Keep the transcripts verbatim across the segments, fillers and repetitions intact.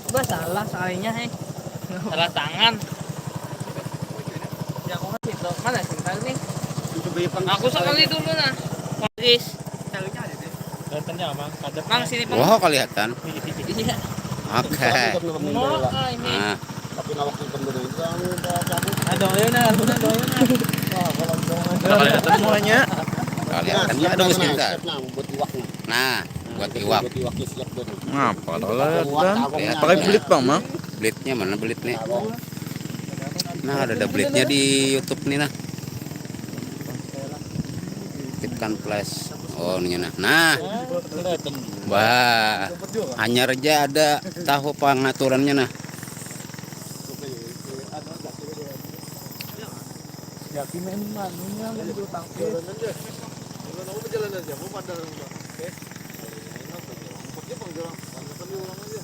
Coba salah soalnya, hei. Salah tangan. Yang mana situ? Mana Sinta nih? Aku sekali dulu nah. Is. Kelihatannya, Mang. Ada Mang, sini, Mang. Wah, kelihatan. Iya. Oke. Mau, ah, ini. Nah. Tapi nawak hitam bener itu, anu, udah cabut. Nah, doain nah, aku nah, doain nah. Wah, kalau doain. Udah pada datang semuanya. Kelihatan nggak ada Sinta? Nah, buat iwaknya. Nah, buat iwak. Buat iwaknya siap dulu. Ngapa kelihatan? Pakai belit, Bang, Mang. Belitnya mana belit nih? Nah, ada, ada belitnya di YouTube nih, nah. Aktifkan flash. Oh, ini nah. Nah. Wah, hanyar aja ada tahu pangaturannya, nah. Yakin main manunya, main bulu tangkis. Jalan aja. Jalan aja, mau pada. Oke. Oke, Bang, jalan. Pantesan diulang aja.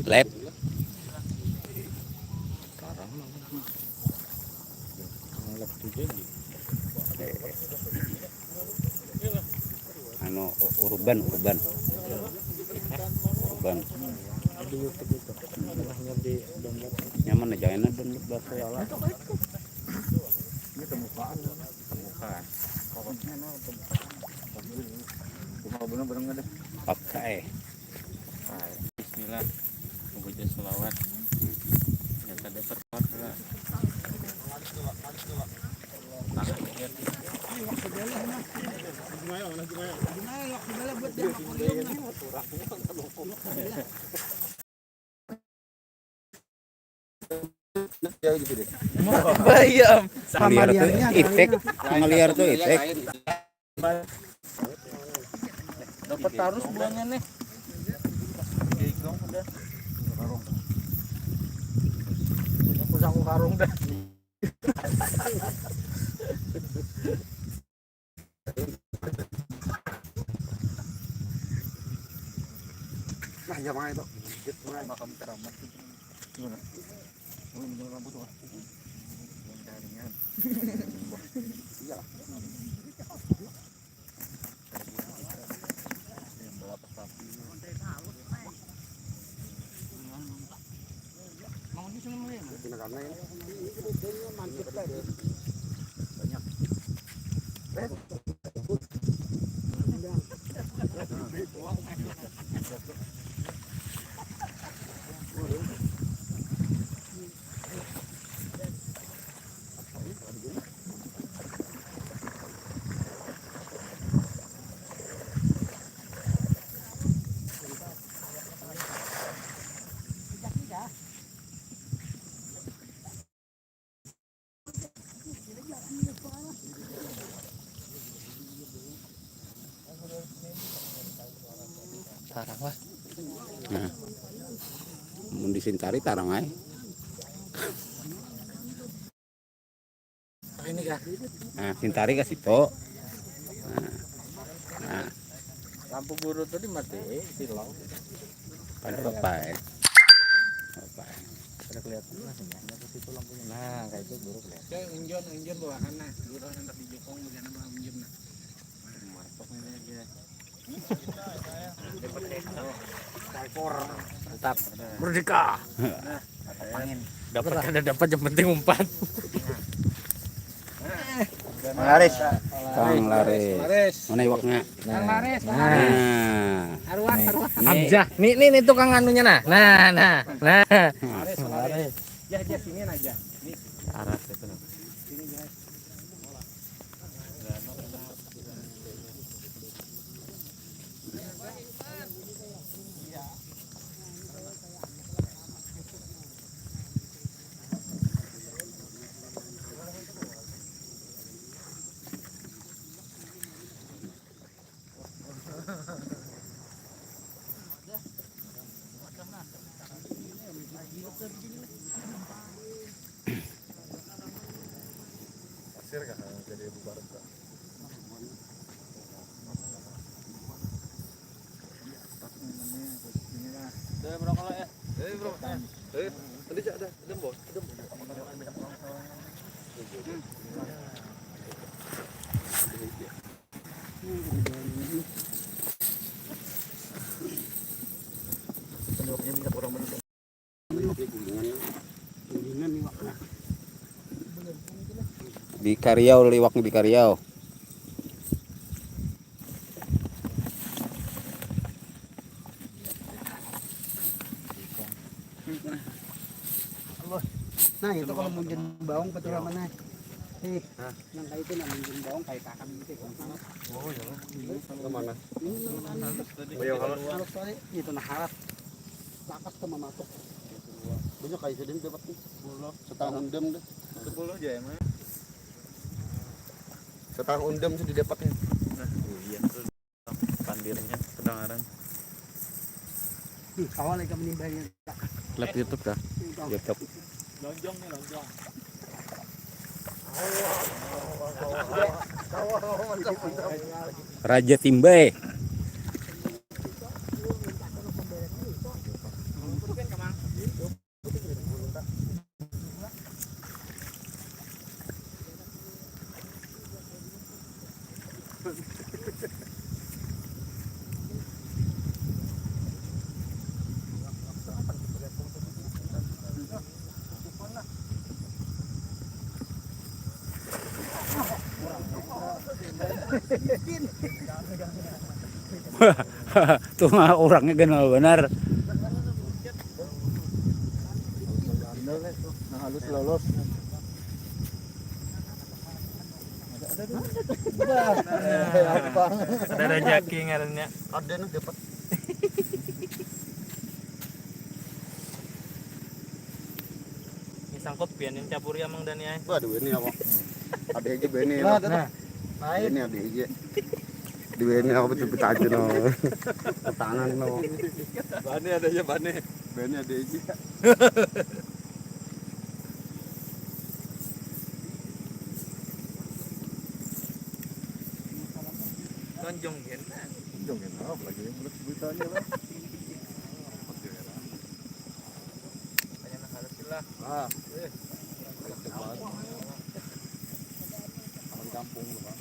Lab. Lab tu jadi. Anu, u-, urban, urban. Urban. Nyaman aja, enak dan bahasa ya lah. Ini pembukaan. Pembukaan. Kokosnya no, pembukaan. Cuma bener-bener ada. Oke. Bismillah. Membaca selawat. Ya, kada terkuat lah. Tangan lihat. Bayam. Meliar tuh efek, meliar tuh efek. Dapat tarus buahnya nih. Aku sanggup karung dah. Nah, ya, Mang, itu. Gigit, Mang. Makam keramat itu. Gimana? Oh, ini lampu tuh. Yang jaringan. Iya. Yang berapa sapi? Mau di sini mulai, Mang? Ini karena ini, ini, ini, ini, ini, banyak. Tarang lah. Nah. Mun disintari tarang ae. Ini kah? Nah, sintari ka situ. Nah. Nah. Lampu guru tuh dimati, silau. Pada apa ya? Apa ya? Pada kelihatan lah, sini ada ke situ lampunya. Nah, kayak itu guru kelihatan. Oke, unjun, unjun bawahan nah. Guru hendak dijukung, bagaimana bawa unjun nah. Mantap ini aja. Mantap. Merdeka. Nah, angin. Dapat kada dapat, yang penting umpat. Laris. Kang laris. Laris. Mana iwaknya? Kang laris. Nah. Nah. Aruan, aruan. Nih. Abjah. Nih, nih, nih tukang anunya nah. Nah, nah, nah. Laris, laris. Ya, ya, sini aja. Nih. Laras itu nah. Sini, guys. Pasir kah jadi bubar kah? Udah, berapa kalau ya? Eh, bro. Eh, tadi ada, ada, bos. Ada, bos. Di Kariau, liwaknya di Kariau. Nah, itu kalau munjun baung, betul mana? Nih, nang kayak itu, nang munjun baung kayak kakak gitu. Oh, iya. Ke mana? Ini, ini, ini. Oh, iya, halus. Halus kali. Itu nah halus. Lakas tuh mematuk. Banyak kayak sedin dapat nih. Sepuluh. Setahun dem deh. Sepuluh aja emang. Setahun dem sih didapatnya. Nah, iya. Pandirnya kedengaran. Hmm, kawa lagi menimbangnya. Live YouTube kah? Enggak. YouTube. Lonjong nih, lonjong. Raja Timbai. Tuh mah orangnya ganal benar. Nah, halus lolos. Ada rezeki ngarannya. Ada nih dapat. Ini sangkut pian yang capuri Amang Dani ai. Waduh, ini apa? Ada aja bene. Nah, nah. Ini ada aja. Duit ini apa tuh, kita aja no. Tangan no. Bane ada aja, bane. Bane ada aja. Lonjong gen. Lonjong gen apa lagi yang menurut beritanya lah. Banyak nak harus lah. Ah, eh. Orang kampung lu, Bang.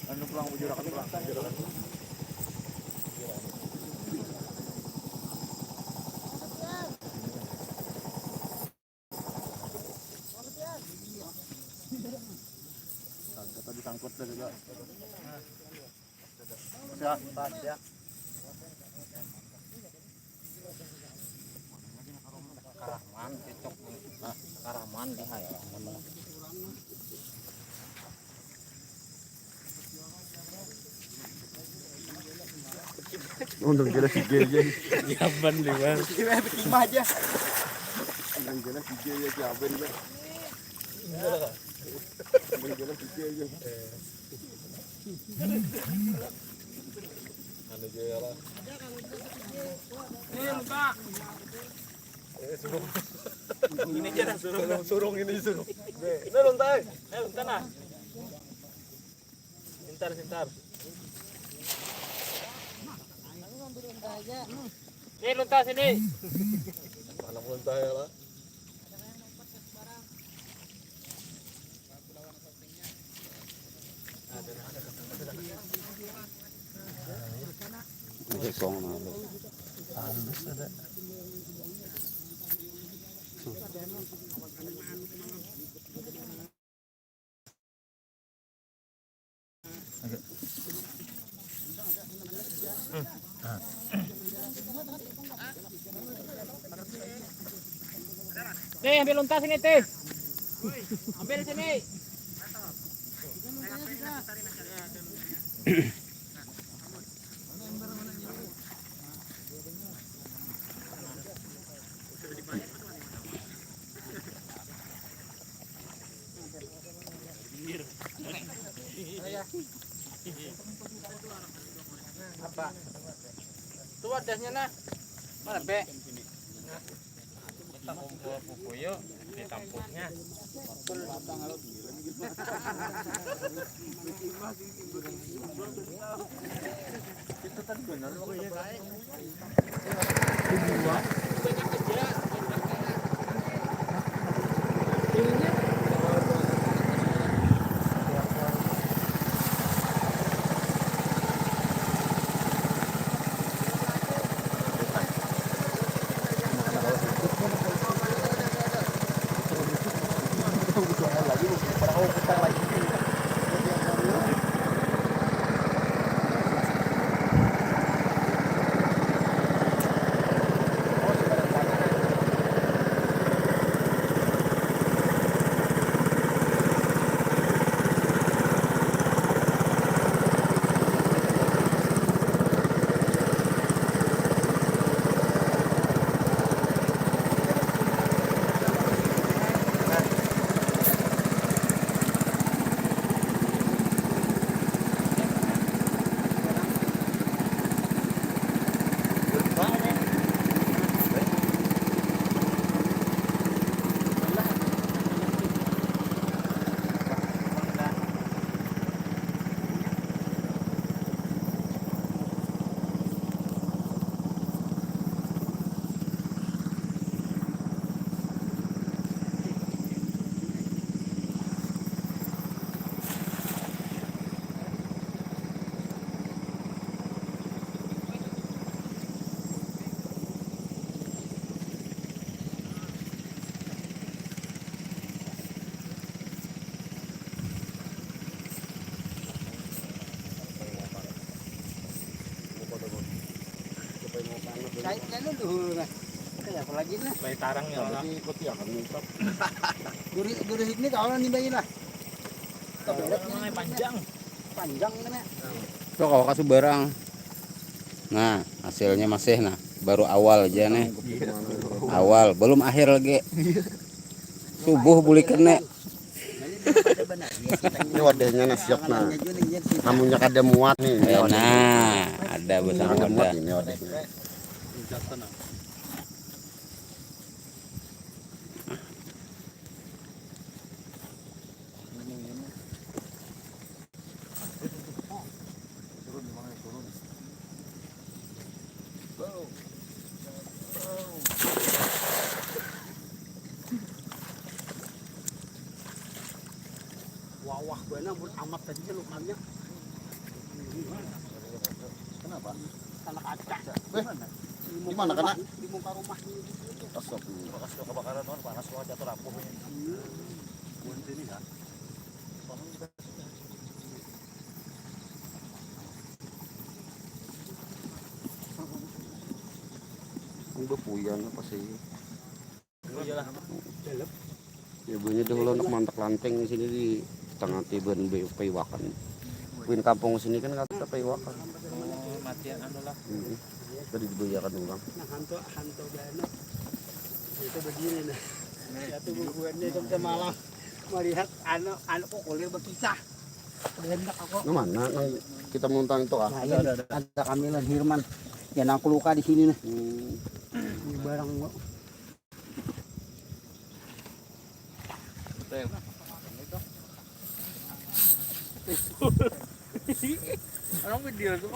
Anu pulang bujur akan pulang, bujur akan pulang. Kata disangkut dah juga. Siap, pas ya. Karahman, cocok. Nah, karahman di hai. Untung jelas tiga aja. Jaban liwar. Bikin mah aja. Untung jelas tiga aja, jaban, Bang. Untung jelas tiga aja. Anu aja ya lah. Ini, Pak. Eh, suruh. Ini aja dah, suruh. Surung, surung ini, surung. Ini lontar. Eh, lontar nah. Sintar, sintar. Ini lontar sini. Mana lontar ya lah? Ini kong malu. Halus ada. Teh, ambil untas ini, Teh. Ambil sini. Apa? Itu wadahnya nah. Mana, Be? Kita kumpul pupuyu di tampuknya. Kaitnya lu dulu nah. Oke, apa lagi nah? Baik tarang ya. Jadi ikuti akan mengungkap. Gurih gurih ini kawan nih bayi lah. Kebelet ini panjang. Panjang ini nah. Tuh kalau kasu barang. Nah, hasilnya masih nah, baru awal aja nih. Awal, belum akhir lagi. Subuh buli kene. Ini wadahnya nasiok nah. Amunnya kada muat nih. Eh, nah, ada besar wadah. Ini wadahnya. Wawah bana mun amat tadi lukanya. Kenapa? Kena kaca. Di mana kena? Di muka rumah. Asap. Bekas kebakaran tuh panas banget jatuh rapuh ini. Buat ini kan. Ini puyan apa sih? Ya, banyak dahulu anak mantak lanting di sini di tengah tiban paiwakan. Win kampung sini kan kata paiwakan. Oh, matian anu lah. Tadi dibayarkan orang. Nah, hantu hantu dana. Itu berdiri nah. Satu bubuhan itu kita malam melihat anu anu kok kulir berkisah. Nah, mana nang kita menuntang itu ah? Nah, iya, ada, ada kami lah Hirman. Ya nang luka di sini nih. Hmm. Ini barang kok. Orang video tuh.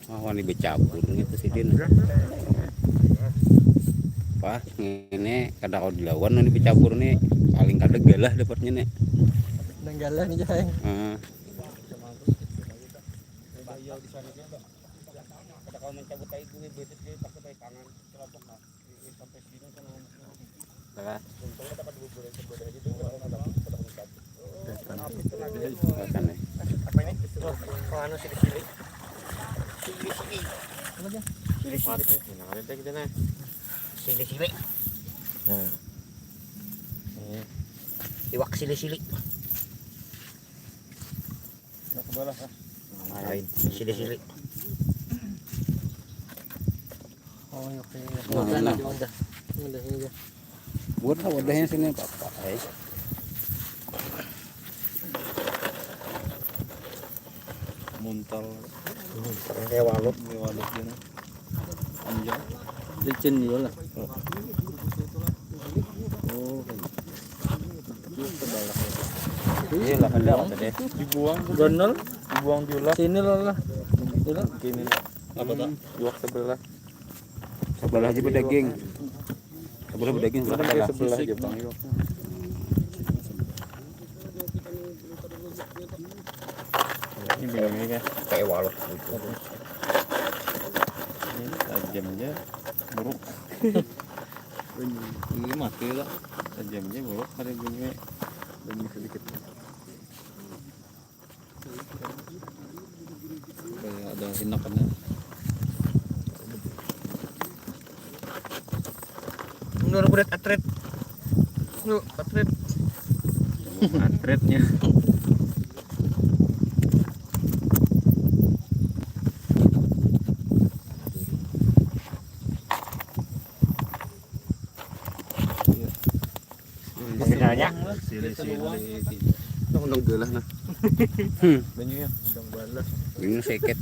Wah, wani becabur gitu sih Din. Wah, ini kada kau dilawan wani becabur nih, paling kada galah dapatnya nih. Nang galah nih jahai. Heeh. Kada kau mencabut tai gue betis gue pakai tai tangan. Apa ini? Oh, anu sili-sili. Sili-sili. Nah, ada kita nah. Sili-sili. Nah. Ini. Iwak sili-sili. Nah, lain. Sili-sili. Oh, oke. Nah, enak. Udah, udah. Buat lah wadahnya sini apa-apa, eh. Muntal. Kayak walut. Ini walut ini. Panjang. Licin juga lah. Oh. Sebelah. Iya lah, ada apa deh? Dibuang tuh. Ganal. Dibuang diulah. Sini lah lah. Sini. Gini. Apa tak? Iwak sebelah. Sebelah aja bedaging. Sebelah bedaging, sebelah Ini sebelah. Sebelah aja bang iwak. Ini begini kan. Kayak walut. Ini tajamnya buruk. Ini mati lah. Tajamnya buruk hari bunyi. Bunyi sedikit. Kayak ada hinakannya. Menurut berat atret. Yuk, atret. Atretnya. Sebenarnya. Sili-sili. Undang gelah nah. Banyu ya, undang balas. Ini seket.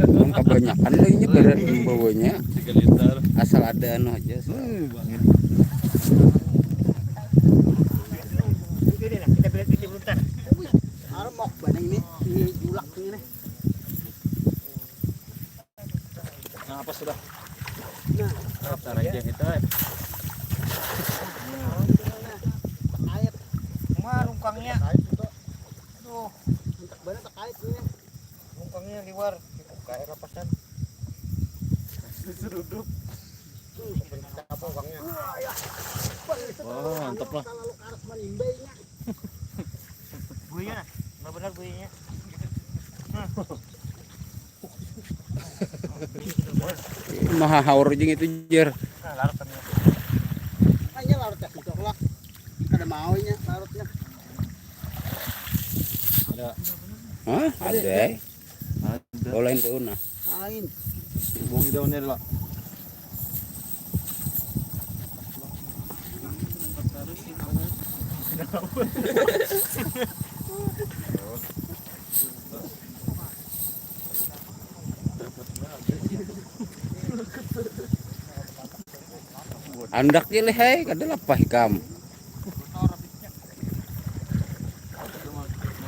Emang kebanyakan lah ini berat membawanya. Tiga liter. Asal ada anu aja. Armok banget ini, ini julak ini. Nah, apa sudah? Nah, cara aja kita. Air. Cuma rungkangnya. Aduh, mantap banget tak air ini. Rungkangnya liwar. Dibuka air lapasan. Diseruduk. Apa bangnya? Wah, mantap lah. Kalau harus manimbainya. Buinya, nggak benar buinya. Maha haur jing itu jer. Nah, larut kan. Hanya larutnya gitu lah. Ada maunya larutnya. Ada. Hah? Ada. Ada. Kalau yang daun nah. Lain. Buang daunnya dulu. Andak je leh hai, kada lapah ikam.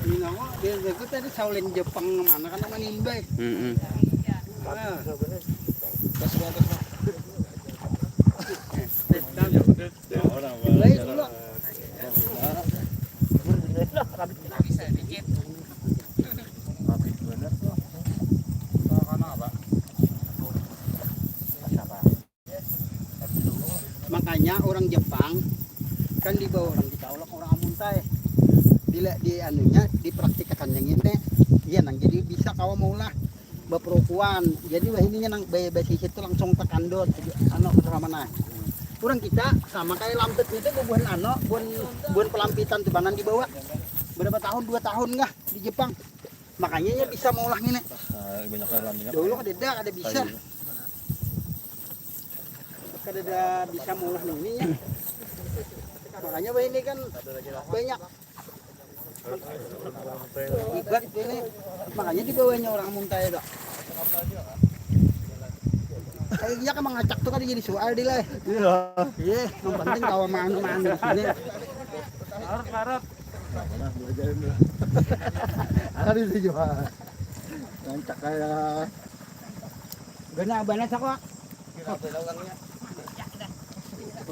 Ini nama dia itu tadi saulin Jepang mana kan nama nimbai. Heeh. Ah, Pas gua atas. baik dulu. Makanya orang Jepang kan dibawa orang kita orang orang Amuntai. Bila di anunya dipraktikakan yang ini, iya nang jadi bisa kawa maulah baperukuan. Jadi wah ininya nang baya basi itu langsung tekandot. Jadi anu sama nah. Orang kita sama kayak lampet itu bubuhan anu, buhan buhan pelampitan tuh banan dibawa. Berapa tahun, dua tahun kah di Jepang? Makanya ya bisa maulah ini. Nah, banyak dalam ini. Dulu kada ada, kada bisa. Kada ada bisa maulah ini ya. Makanya bah ini kan banyak ibat ini. Makanya dibawanya orang Muntai dah. Kayaknya kan mengacak tuh kan jadi soal di lah. Iya. Iya, yang penting tahu mana mana di sini. Larut, larut. Ada di sini juga. Rancak kayak Gana banas aku.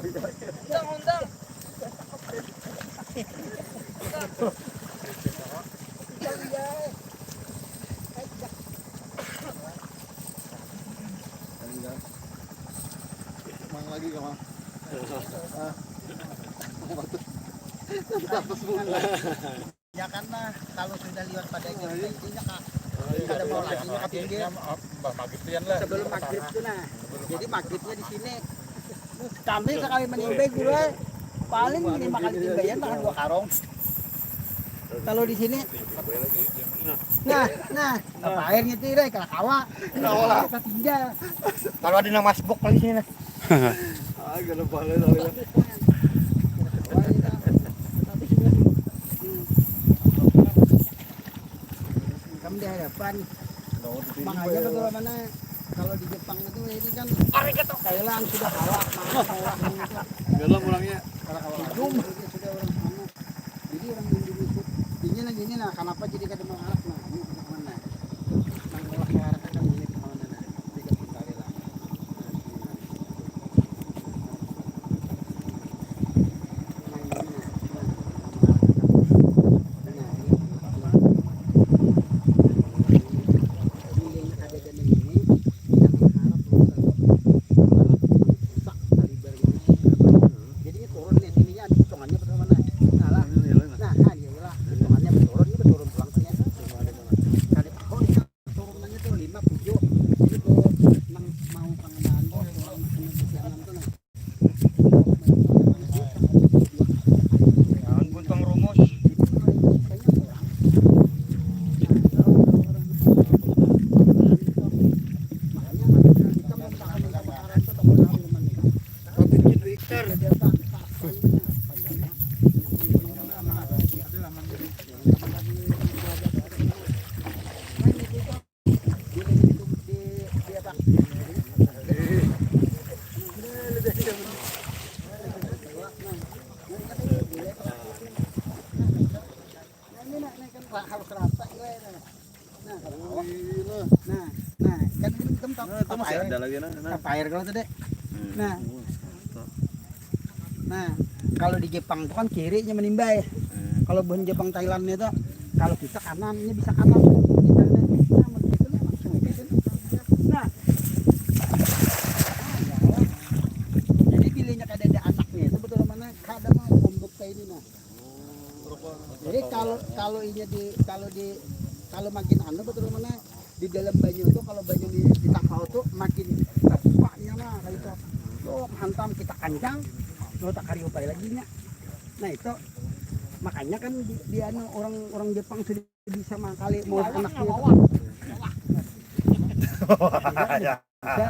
Undang, undang. Mang lagi ke Mang. Ah. Atas bunga. Ya kan nah, kalau sudah liwat pada jam itu nya kak, kada mau lagi nya ke pinggir. Bah maghrib pian lah. Sebelum maghrib tuh nah. Jadi maghribnya di sini. Kami sekali menimbai gula paling lima kali timbaian tahan dua karung. Kalau di sini, nah, nah, apa airnya tuh, Ray? Kalau kawa, kawa lah. Kita tinggal. Kalau ada nang masbuk lagi sini, nah. Ah, gak ada pahala soalnya. Kamu di hadapan. Makanya betul mana, kalau di Jepang itu, ini kan Thailand sudah kalah, mana kalah ini tuh. Dalam orangnya. Kalau kalah itu sudah orang sana. Jadi orang Indonesia, ini lagi ini, nah, kenapa jadi kada mengarak, nah, ini mana? Nang olah kawarak kan ini di mana, nah? Tiga kali lah. Jadi turun nih, sini ya, ada potongannya betul mana? Nah, lah. Nah, iya lah, potongannya beturun, ini beturun pulang ternyata. Kada tahu nih, turunannya tuh lima, tujuh. Itu nang mau pengenaan, oh, orang makan di sana tuh, nah. Ampun, Bang Rumus. Nah, nah, nah, nah, nah, kan ini kita tahu. Nah, itu masih ada lagi, nah, nah. Tap air kalau tadi. Hmm. Nah. Nah, kalau di Jepang itu kan kirinya menimbai. Hmm. Kalau buhan Jepang Thailand itu, kalau kita kanannya bisa kanan, kita kanannya bisa, nah, begitu lah, langsung aja kan. Nah. Nah, ya. Jadi bilanya kada ada anaknya itu betul mana? Kada mau untuk kayak ini, nah. Jadi kalau, kalau inya di, kalau di, kalau makin anu betul mana, di dalam banyu itu, kalau banyu di, di tapau tuh makin terbuka inya, nah, kayak itu. Tuh, hantam kita kancang, lo tak kariup aja lagi nya. Nah, itu makanya kan di, di anu, orang, orang Jepang sudah bisa mangkali mau anaknya itu. Ya. Bisa.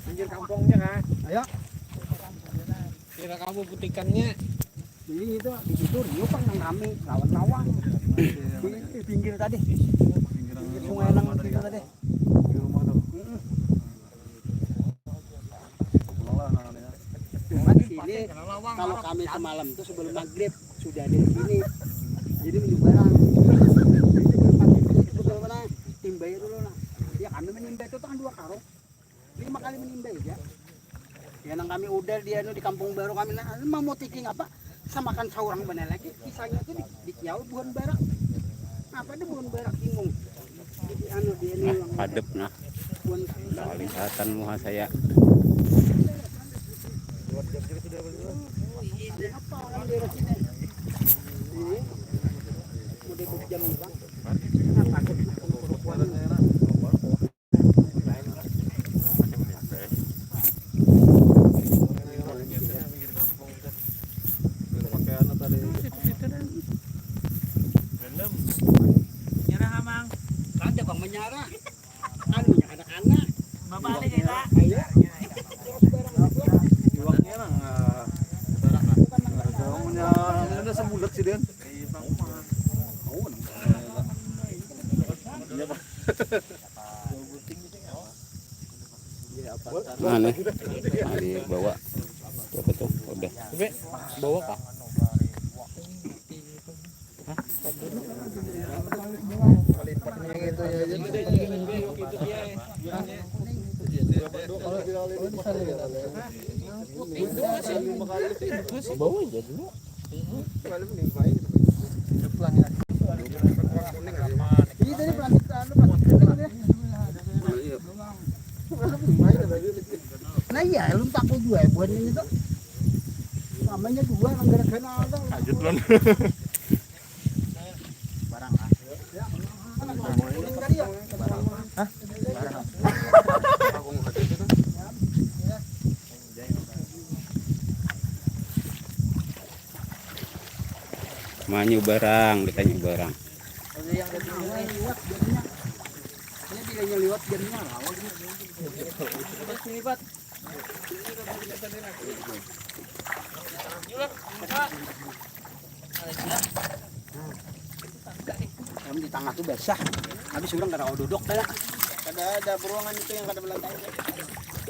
Pinggir kampungnya, kan? Ayo. Kira kamu butikannya. Ini itu, di situ Rio pang nang rame, lawan lawang. Di, di pinggir tadi. Pinggir sungai nang pinggir tadi. Di rumah tuh. Mm-mm. Cuma di sini, kalau kami semalam tuh sebelum maghrib, sudah ada di sini. Jadi minum barang. Jadi sebelum maghrib itu, sebelum mana, timbai dulu lah. Ya, kami menimbai itu kan dua karung. Lima kali menimbai aja. Ya, nang kami udah di anu, di kampung baru kami, nah, mau tiki apa? Samakan saurang benar lagi. Kisahnya tuh di, di Kiau buhan barak. Apa ada buhan barak bingung? Di anu, di anu. Nah, padep, nah. Buhan kami. Nggak kelihatan muha saya. Apa orang daerah sini? Ini. Udah jam berapa? Nah, takut perempuan. Nyerah, Amang. Kada, Bang, menyerah. Anunya anak-anak. Babalik kita. Ayo. Iwaknya nang, eh, sekarang lah. Kalau punya, punya sebulat sih, Den. Iya, Pak. Nah, nih. Nah, dibawa. Apa tuh? Udah. Bawa kah? Bawa aja dulu. Nah, iya, lu tak dua buah ini tuh. Namanya dua, nang gara-gara ada. Lanjut, Lon. Barang, ah. Hah? Barang. Aku mau itu tuh. Manyu barang, kita nyu barang. Ada yang ada di sini. Ini bilanya lewat jamnya lawan. Sini, Pat. Kamu di tangah tuh basah. Habis orang kada mau duduk dah. Kada ada beruangan itu yang kada belantai.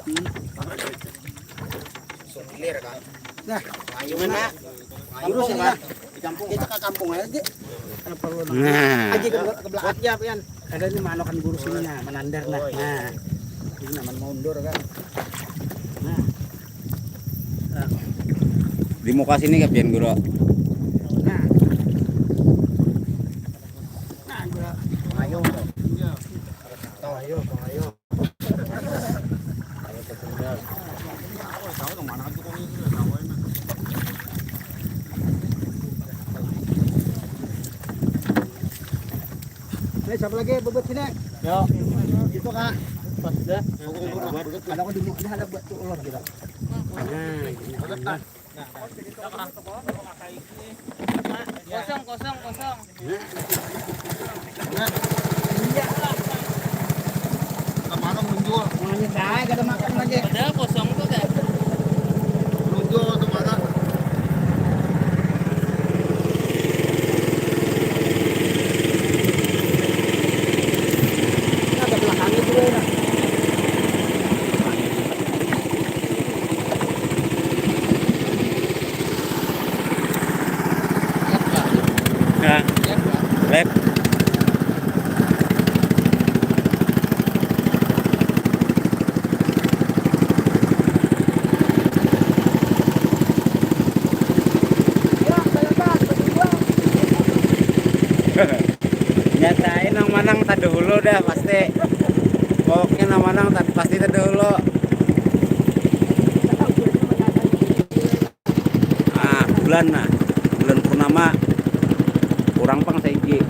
Hmm. Sunglir kan. Nah, ayo mana? Urus ini lah. Di kampung. Kita ke kampung aja. Nah. Aja ke belakang aja pian. Ada ini manokan guru sini nah, menandar nah. Nah. Ini nyaman mundur kan. Nah. Nah. Di muka sini ke pian guru. Nah. Nah, guru. Ayo. Ayo, ayo. Nih, siapa lagi bebet sini? Yo. Itu kak. Pas dah. Ada aku di muka ada buat tuh ular gitu. Nah, ini. Kosong, kosong, kosong. Nah, iya. Kemana muncul? Monyet aja kada makan lagi. Padahal kosong tuh kan. Muncul tuh mana? Ini ada belakangnya juga ya. Nah, lep. Nyatain nang manang tadahulu dah pasti. Pokoknya nang manang tad-, pasti tadahulu. Ah, bulan nah. Bulan purnama. Kurang pang saiji.